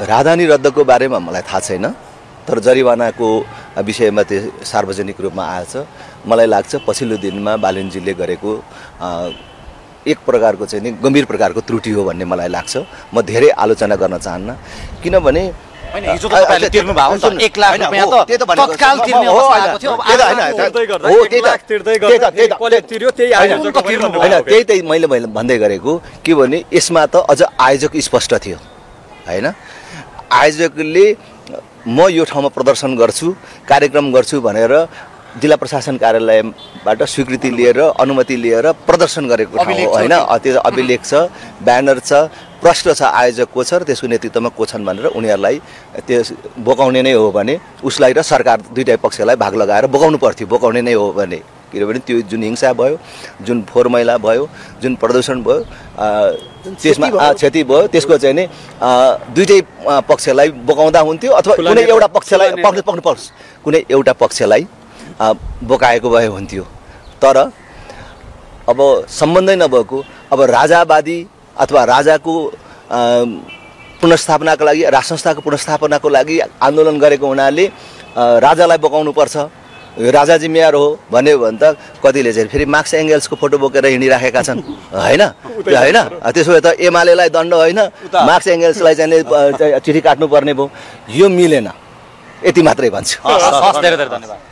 राजधानी रद्दको बारेमा मलाई थाहा छैन, तर जरिवानाको विषयमा त्यो सार्वजनिक रूपमा आएछ। मलाई लाग्छ पछिल्लो दिनमा बालिनजीले गरेको एक प्रकारको चाहिँ नि गम्भीर प्रकारको त्रुटि हो भन्ने मलाई लाग्छ। म धेरै आलोचना गर्न चाहन्न, किनभने हिजो त तपाईले तिर्नु भयो नि त 1 लाख रुपैयाँ त तत्काल तिर्ने अवस्था आएको थियो। त्यही मैले भन्दै गरेको के भने यसमा त अझ आयोजक स्पष्ट थियो हैन। आयोजकले म यो ठाउँमा प्रदर्शन गर्छु, कार्यक्रम गर्छु भनेर जिल्ला प्रशासन कार्यालयबाट स्वीकृति लिएर अनुमति लिएर प्रदर्शन गरेको ठाउँ हो हैन। त्यो अभिलेख छ, ब्यानर छ, प्रश्न छ आयोजक को छ र त्यसको नेतृत्वमा को छन् भनेर उनीहरूलाई त्यस बोकाउने नै हो भने उसलाई र सरकार दुईटै पक्षलाई भाग लगाएर बोकाउनु पर्थ्यो। बोकाउने नै हो भने, किनभने त्यो जुन हिंसा भयो, जुन फोहोर मैला भयो, जुन प्रदूषण भयो, त्यसमा क्षति भयो, त्यसको चाहिँ नि दुईटै पक्षलाई बोकाउँदा हुन्थ्यो अथवा कुनै एउटा पक्षलाई कुनै एउटा पक्षलाई बोकाएको भए हुन्थ्यो। तर अब सम्बन्धै नभएको, अब राजावादी अथवा राजाको पुनर्स्थापनाको लागि, राज संस्थाको पुनर्स्थापनाको लागि आन्दोलन गरेको हुनाले राजालाई बोकाउनु पर्छ, राजा जिम्मेवार हो भन्यो भने त कतिले चाहिँ फेरि मार्क्स एङ्गेल्सको फोटो बोकेर हिँडिराखेका छन् हैन। हैन, त्यसो भए त एमालेलाई दण्ड होइन, मार्क्स एङ्गेल्सलाई चाहिँ चिठी काट्नुपर्ने भयो। यो मिलेन, यति मात्रै भन्छु। धेरै धेरै धन्यवाद।